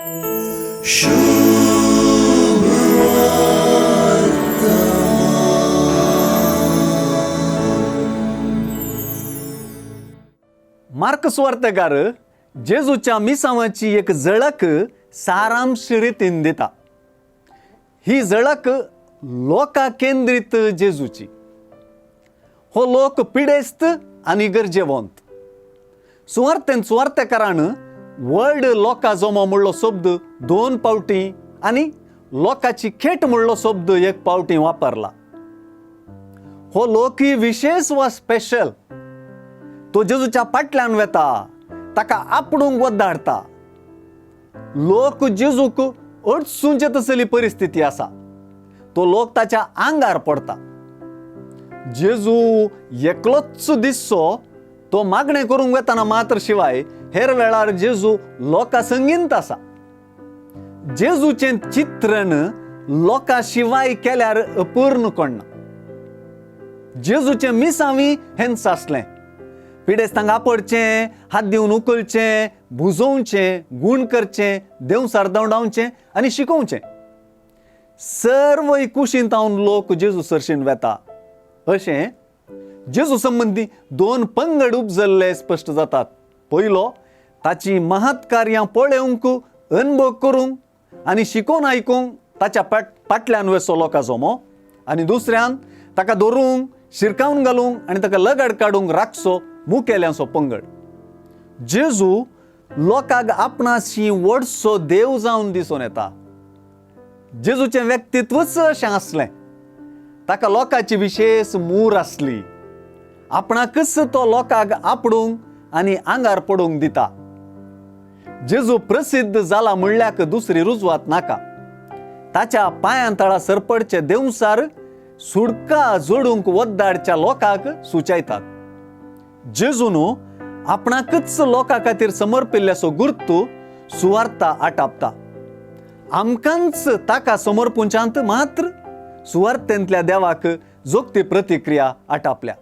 Mark सुवार्तेकार जेजूच्या मिसांवाची एक झळक सारांश रितीन दिता. ही झळक लोका केंद्रीत जेजूची. हो लोक पिडेस्त आनी गरजेवंत. सुवार्तेन सुवार्तेकारान व्हड लोका जमो म्हणलो शब्द 2 पावटी आनी लोकाची खेट म्हणलो शब्द 1 पावटी वापरला. हो लोकय विशेष वा स्पेशल. तो जेजूच्या फाटल्यान वेता, ताका आपडूंक वद्दाडता. लोक जेजूक अडचुंचे तसली परिस्थिती आसा. तो लोक ताच्या आंगार पडता. जेजू एकलोच दिसचो तो मागणें करूंक वेतना मात्र शिवाय हेर वेळार जेजू लोकां संगीत आसा. जेजूचें चित्रण लोकां शिवाय केल्यार अपूर्ण कोण्णा. जेजूचें मिसावी हेंच आसलें. पिडेस्तांक आपडचें, हात दिवन उखलचें, भुजोवचें, गूण करचें, देंवसार दवडावचें आनी शिकोवचें. सर्व कुशीन तावन लोक जेजू सरशीन वेता. अशें जेजू संबंदी 2 पंगड उपजल्ले स्पश्ट जातात. पयलो, ताची महत् कार्यां पळोवंक, अनुभव करूंक आनी शिकोवन आयकूंक ताच्या फाटल्यान वेसो लोकां जमो, आनी दुसऱ्यान ताका धरूंक, शिरकावन घालूंक आनी ताका लगड काडूंक राखचो मुखेल्यांचो पंगड. जेजू लोकांक आपणाशी व्हडसो देव जावन दिसून येता. जेजूचें व्यक्तित्वच अशें आसलें. ताका लोकांची विशेष मूर आसली. आपणाकच तो लोकांक आपडूंक आनी आंगार पडूंक दिता. जेजू प्रसिद्ध जाला म्हणल्याक दुसरी रुजवात नाका. ताच्या पांयां तळा सरपडचे देंवसार सुडका जोडूंक वद्दाडच्या लोकांक सुचयतात. जेजून आपणाकच लोकां खातीर समर्पिल्ल्याचो गुर्तू सुवार्ता आटापता. आमकांच ताका समर्पुंच्यांत मात्र सुवार्तेंतल्या देवाक जोगती प्रतिक्रिया आटापल्या.